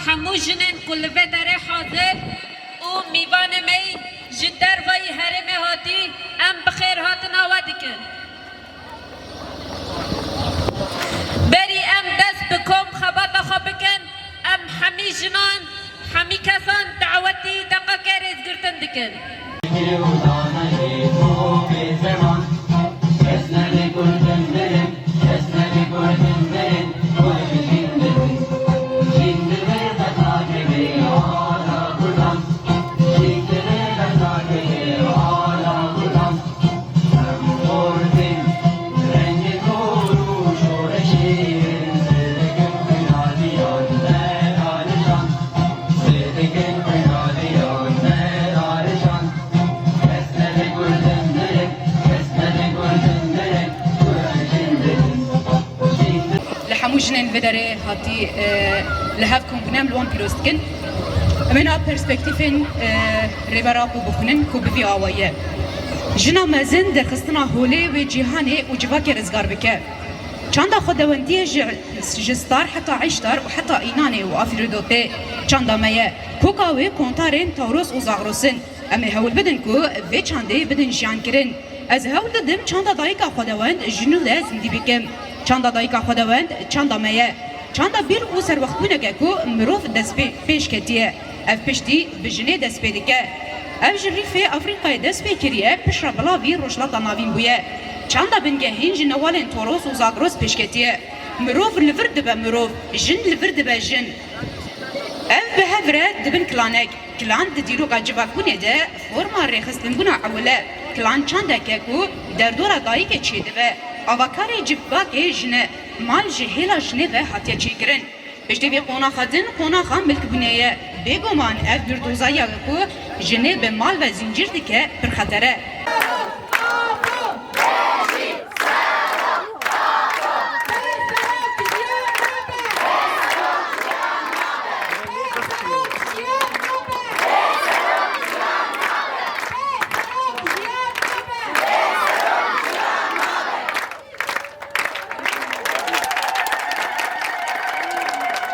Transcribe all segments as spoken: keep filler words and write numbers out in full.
Hemû jinên ku li vê derê hazir û mîvanê me yî ji dervayî herêmê hatî, em bi xêrhatina we dikin. Berî em dest bi kom xebata xwe bikin, em hemî jinan, hemî kesan dawetî deqeke rêzgirtin dikin. Li hemû jinên vê derê hatî, e, li hev kom bûne, em li wan pîroz dikin. Em ê niha perspektîfên, e, Rêber Apo bixwînin ku bi vî awayî ye. Jina mezin derxistina holê wê cîhanê û civakê rizgar bike. Çanda xwedawendiyê ji, ji Star heta Îştar û heta Înanê û Afrodotê çanda me ye. Koka wê kontarên Tawros û Zagros in. Em ê hewl bidin ku vê çandê bidin jiyankirin. Ez hewl didim çanda dayika xwedawend ji nû de zindî bikim. Çanda dayika xwedawend çanda me ye. Çanda bîr û serwextbûneke ku mirov dest pê, pêş ketiye. Ev piştî bi jinê dest pê dike. Ev ji rîfê Afrîkayê dest pê kiriye, piştre bilavî Rojhilata Navîn bûye. Çanda bingehîn ji newalên Toros û Zagros pêş ketiye. Mirov li vir dibe mirov, jin li vir dibe jin. Ev bi hev re dibin klanek. Klan di dîroka civakbûnê de forma rêxistinbûna ewil e. Klan çandeke ku derdora dayikê çêdibe, avakarê civakê jin e, mal ji hêla jinê ve hatiye çêkirin. Piştî vê qonaxa din qonaxa milkbûnê ye. Bêguman ev bîrdoza ya ku jinê bi mal ve zîncîr dike pir xeter e.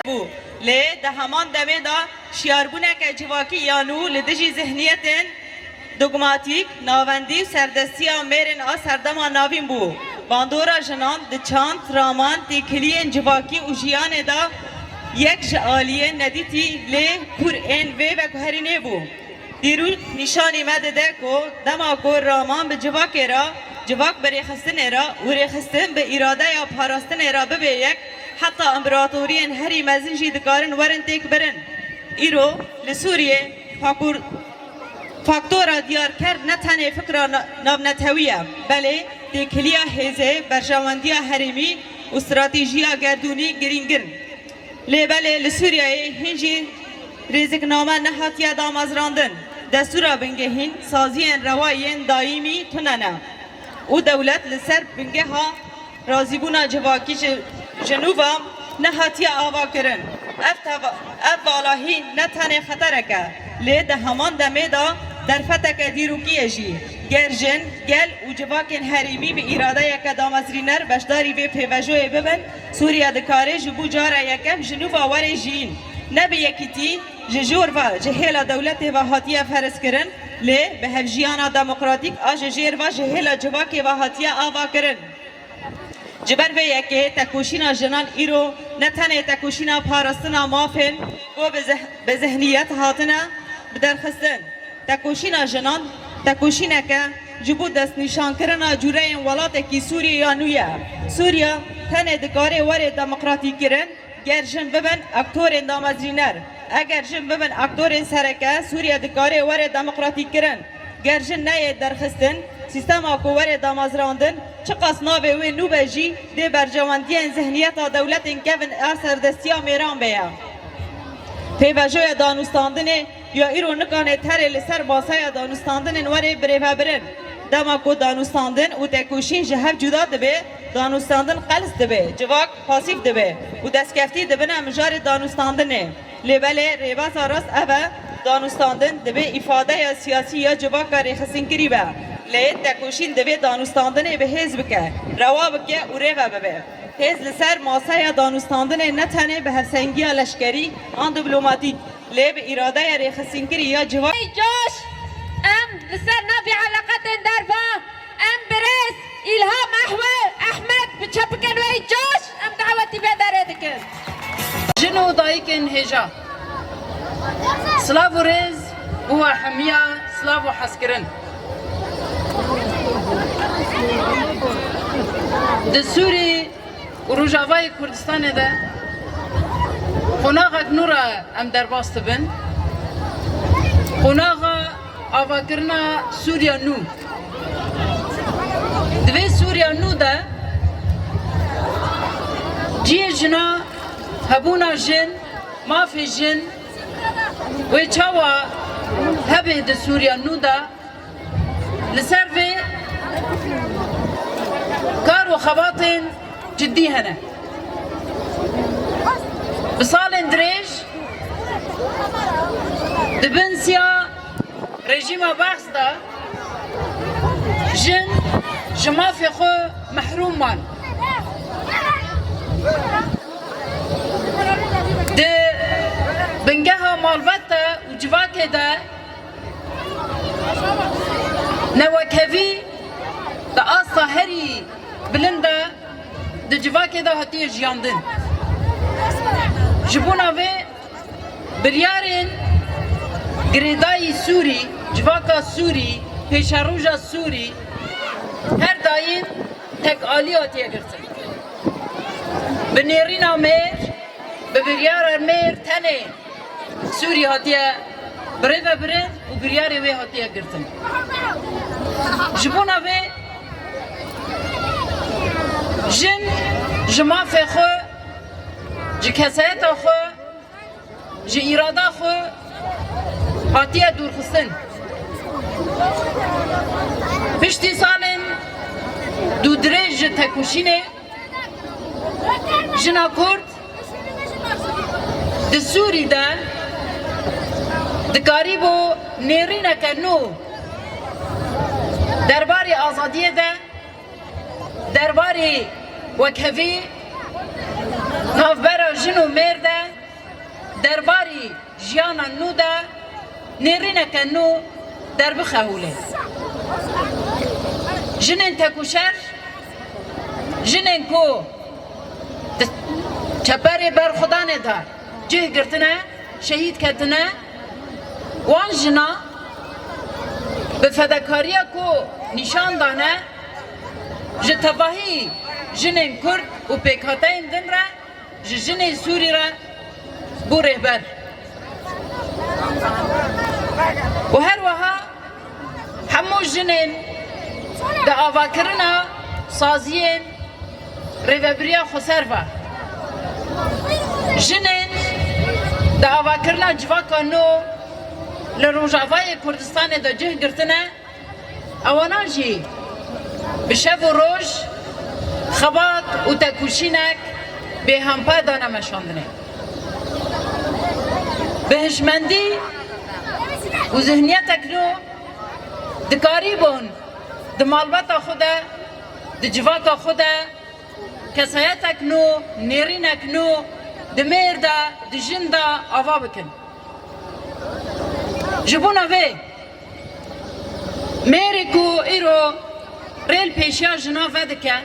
Bû. Lê di heman demê de şiyarbûneke civakî ya nû li dijî zihniyetên dogmatîk, navendî û serdestiya mêrên a serdema navîn bû. Bandora jinan di çand, raman, têkiliyên civakî û jiyanê de yek ji aliyên nedîtî lê kûr ên vê veguherînê bû. Dîrok nîşanî me dide ku dema ku raman bi civakê re, civak bi rêxistinê re û rêxistin bi îradeya parastinê re bibe yek, heta împeratoriyên herî mezin jî dikarin werin têk birin. Îro li Sûriyê fakor-, faktora diyarker ne tenê fikra na-, navnetewî ye, belê têkiliya hêzê, berjewendiya herêmî û stratejiya gerdûnî girîng in. Lê belê li Sûriyeyê hîn jî rêzikname nehatiye damezrandin. Destûra bingehîn, saziyên rewa yên dayîmî tune ne û dewlet li ser bingeha razîbûna civakî ji Jinûva nehatiye avakirin. Ev teva-, ev valahî ne tenê xeterek e, lê di heman demê de derfeteke dîrokî ye jî. Ger jin, gel û civakên herêmî bi îradeyeke damezrîner beşdarî vê pêvajoyê bibin, Sûriye dikare ji bo cara yekem ji nû ve were jiyîn. Ne bi yekîtî, ji jor ve, ji hêla dewletê ve hatiye ferz kirin, lê bi hevjiyana demokratîk a ji jêr ve ji hêla civakê ve hatiye ava kirin. Ji ber vê yekê tekoşîna jinan îro ne tenê tekoşîna parastina mafên ku bi zeh-, bi zihniyet hatine biderxistin. Tekoşîna jinan tekoşîneke ji bo destnîşankirina cûreyên welatekî Sûriyê ya nû ye. Sûriye tenê dikare were demokratîkkirin, ger jin bibin aktorên damezrîner. Eger jin bibin aktorên sereke, Sûriye dikare were demokratîkkirin. Ger jin neyê derxistin, sîstema ku were damezrandin, çiqas navê wê nû be jî, dê berjewendiyên zihniyeta dewletên kevin a serdestiya mêran be ye. Pêvajoya danûstandinê ya îro nikane terê li ser masaya danûstandinên were birêvebirin. Dema ku danûstandin û tekoşîn ji hev cuda dibe, danûstandin qels dibe, civak pasîf dibe û destkeftî dibine mijarê danûstandinê. Lê belê rêbeza rast ev e, Danûstandin divê îfadeya siyasî ya civaka rêxistinkirî be. Lê tekoşîn divê danûstandinê bi hêz bike, rewa bike û rêve bibe. Hêz li ser maseya danûstandinê ne tenê bi hevsengiya leşkerî an diplomatîk, lê bi îradeya rêxistinkirî ya civak. Ey coş! Em li ser navê eleqetên derva, em birêz Îlham Ehwe-, Ehmed bi çepikên wê coş, em dawetî vê derê dikin. Jin û dayikên hêja. Silav û rêz bo we hemiya, silav û hezkirin. Di Sûrî û Rojavayê Kurdistanê de qonaxek nû re em derbas dibin. Qonaxa avakirina Sûriya nû. Di vê Sûriya nû de cihê jina, hebûna jin, mafê jin wê çawa hebe di Sûriya nû de, li ser vê kar û xebatên cidî hene. Bi salên dirêj di bin siya rejîma Baas de jin ji mafê xwe mehrûm man. Di bingeha malbata û civakê de newekhevî di asta herî bilind de di civakê de hatiye jiyandin. Ji bona vê biryarên girêdayî Sûrî, civaka Sûrî, pêşeroja Sûrî her daîm tekalî hatiye girtin. Bi nêrîna mêr, bi biryara mêr tenê Sûrî hatiye birêvebirin û biryarê wê hatiye girtin. Ji bona vê jin ji mafê xwe, ji kesayeta xwe, ji îrada xwe hatiye dûrxistin. Piştî salên dûdirêj ji tekoşînê, jina Kurd di Sûrî de dikarîbû nêrîneke nû derbarê azadiyê de, derbarê wekhevî, navbera jin û mêr de, derbarê jiyana nû de nêrîneke nû derbixe holê. Jinên tekoşer, jinên ku di çeperê berxwedanê de cih girtine, şehîd ketine, wan jina bi fedakariya ku nîşan dane, ji tevahî jinên Kurd û pêkhateyên din re ji jinên Sûrî re bû rêhber. Û her wiha hemû jinên di avakirina saziyên rêvebiriya xweser ve, jinên di avakirina civaka nû li Rojavayê Kurdistanê de cih girtine, ewana jî bi şev û roj xebat û tekoşînek bêhempa dane meşandinê. Bi hişmendî û zihniyetek nû dikarîbûn di malbata xwe de, di civaka xwe de kesayetek nû, nêrînek nû di mêr de, di jin de ava bikin. Ji bona vê, mêrê ku îro rê li pêşiya jina vedike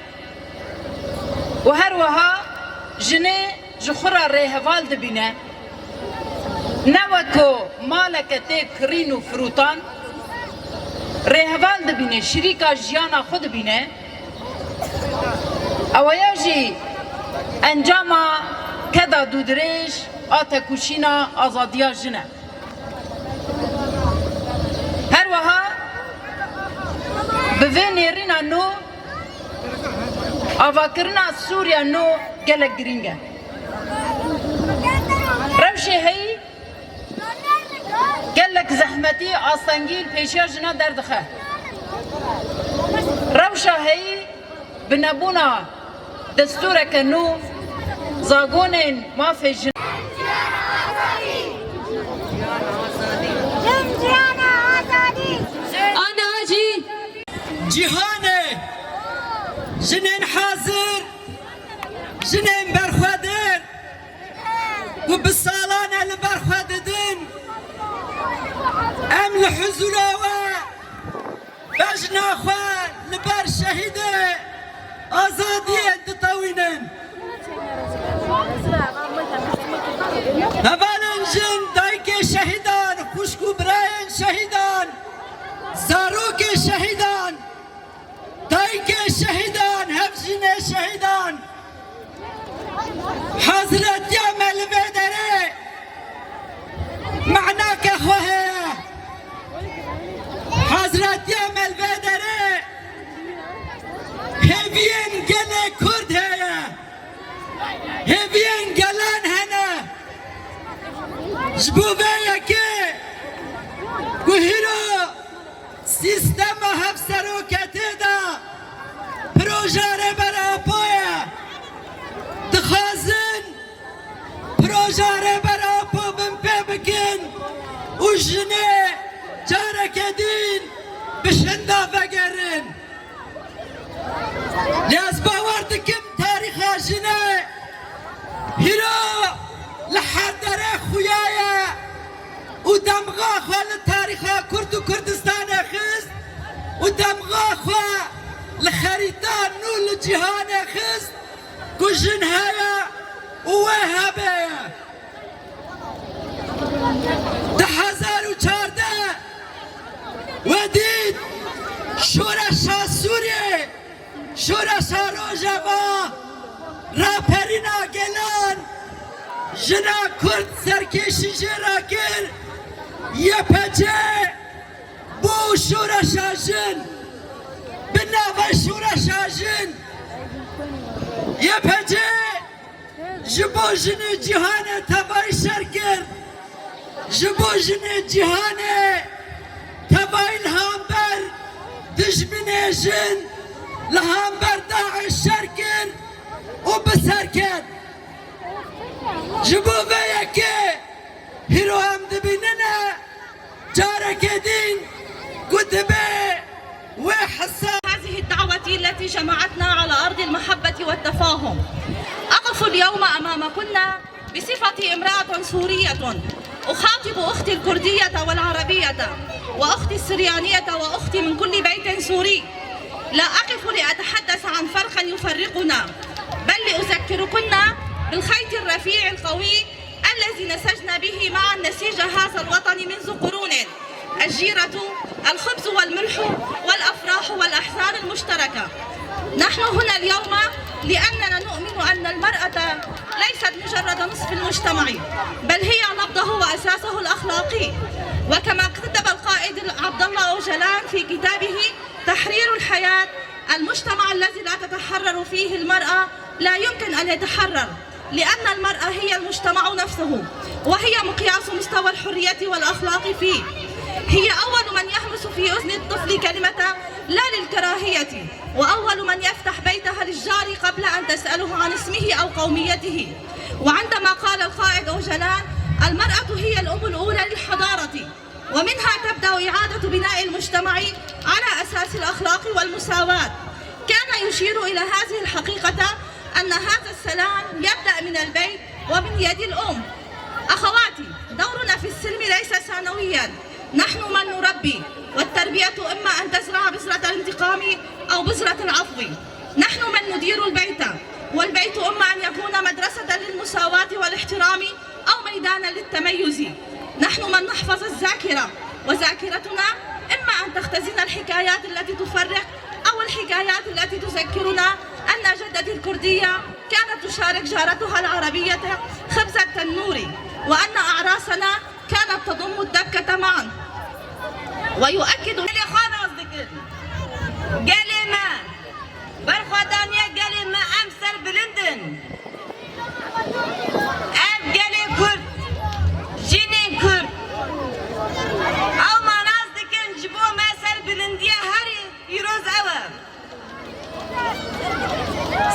û her wiha jinê ji xwe re rêheval dibîne, ne wek ku maleke tê kirîn û firûtan, rêheval dibîne, şirîka jiyana xwe dibîne, eweya jî encama keda dûdirêj a tekoşîna azadiya jin e. Her wiha bi vê nêrîna nû, avakirina Sûriya nû gelek girîng e. Rewşê heyî gelek zehmetî, astengî li pêşiya jina derdixe. Rewşa heyî bi nebûna destûreke nû, zagonên mafê jin. Cîhanê jinên hazir, jinên berxwedir ku bi salan e li ber xwe didin, em li huzûra we bejna xwe li ber şehîdê azadiyê ditewînin. Hevalên jin, dayikê şehîdan, xwişk û birayên şehîdan, zarokê şehîdan, dayikê şehîdan, hevjînê şehîdan, haziretiya me li vê derê manake xwe heye. Haziretiya me li vê derê hêviyên gelê Kurd heye. Hêviyên gelan hene. Ji bo vê yekê ku hîro sîstema hevseroketê de proja Rêber Apo ye. Dixwazin proja Rêber Apo binpê bikin û jinê careke din bi şinda vegerin. Lê ez bawer dikim tarîxa jinê hîro li her derê xuya ye û demxa xwe li tarîxa Kurd û Kurdistanê xist û demxa xwe li xerîta nû li cîhanê xist ku jin heye û wê hebe ye. Du hezar û çardeh we dît şoreşa Sûriyê, şoreşa Rojava, raperîna gelan, jina Kurd serkêşî jê re kir, Y P G bû şoreşa jin, bi navê şoreşa jin, Y P G ji bo jinê cîhanê tevayî şer kir, ji bo jinê cîhanê tevayî li hember dijminê jin, li hember DAIŞ şer kir û bi ser ket. Ji bo vê yekê hîro em dibînine, careke din ku dibe wê hesa. هذه الدعوة التي جمعتنا على أرض المحبة والتفاهم. أقف اليوم أمامكن بصفتي امرأة سورية، أخاطب أختي الكردية والعربية وأختي السريانية وأختي من كل بيت سوري. لا أقف لأتحدث عن فرق يفرقنا، بل لأذكركن بالخيط الرفيع القوي الذي نسجن به معا نسيج هذا الوطن منذ قرون، الجيرة، الخبز والملح، والأفراح والأحزان المشتركة. نحن هنا اليوم لأننا نؤمن أن المرأة ليست مجرد نصف المجتمع، بل هي نبضه وأساسه الأخلاقي. وكما كتب القائد عبد الله أوجلان في كتابه تحرير الحياة، المجتمع الذي لا تتحرر فيه المرأة لا يمكن أن يتحرر، لأن المرأة هي المجتمع نفسه، وهي مقياس مستوى الحرية والأخلاق فيه. هي أول من يهمس في أذن الطفل كلمة لا للكراهية، وأول من يفتح بيتها للجار قبل أن تسأله عن اسمه أو قوميته. وعندما قال القائد أوجلان: "المرأة هي الأم الأولى للحضارة، ومنها تبدأ إعادة بناء المجتمع على أساس الأخلاق والمساواة"، كان يشير إلى هذه الحقيقة، أن هذا السلام يبدأ من البيت ومن يد الأم. أخواتي، دورنا في السلم ليس ثانويا، نحن من نربي، والتربية إما أن تزرع بذرة الانتقام أو بذرة العفو. نحن من ندير البيت، والبيت إما أن يكون مدرسة للمساواة والاحترام أو ميدانا للتميز. نحن من نحفظ الذاكرة، وذاكرتنا إما أن تختزن الحكايات التي تفرق أو الحكايات التي تذكرنا أن جدتي الكردية كانت تشارك جارتها العربية خبز التنور، وأن أعراسنا كانت تضم الدبكة معا. ويؤكد gelê xwe nas dikin. Gelê me, berxwedaniya gelê me, em serbilind in. Ev gelê Kurd, jinên Kurd, ew ma nas dikin, ji bo me serbilindiya herî pîroz ew e.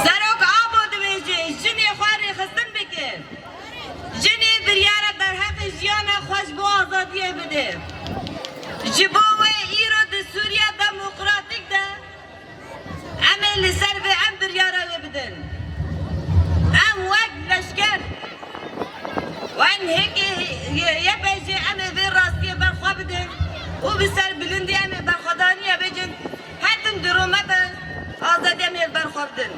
Serok Apo dibêje, jinê xwe rêxistin bike. Jinê biryara derheqê jiyana xwe ji bo azadiyê bide. Ji bo wê îro di Sûriya Demokratîk de Em wek leşker, wen hêkê YPJ'ê em ê vê rastiyê ber xwe bidin û bi serbilindî em ê berxwedaniya bêjin, her tim di rûmeta azadiyê em ê li ber xwe bidin.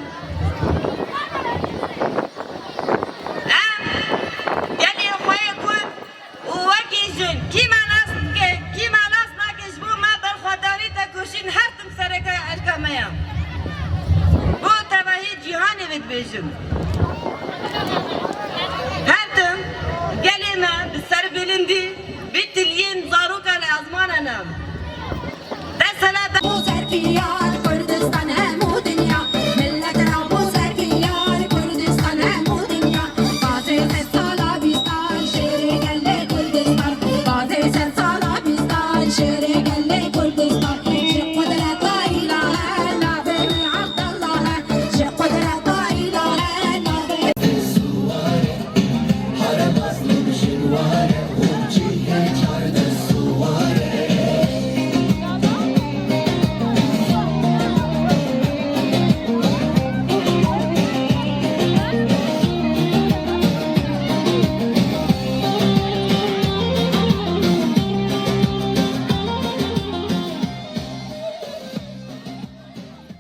Em gelê xwe yê Kurd û wekî jin, kî me nas dike, kî me nas nake, ji bo me berxwedanî tekoşîn her tim sereke erka me ye. Bo tevahî cîhanê vê dibêjim. Her tim gelê me bi serbilindî, bi tiliyên zarokan li ezmana ne. Desela de-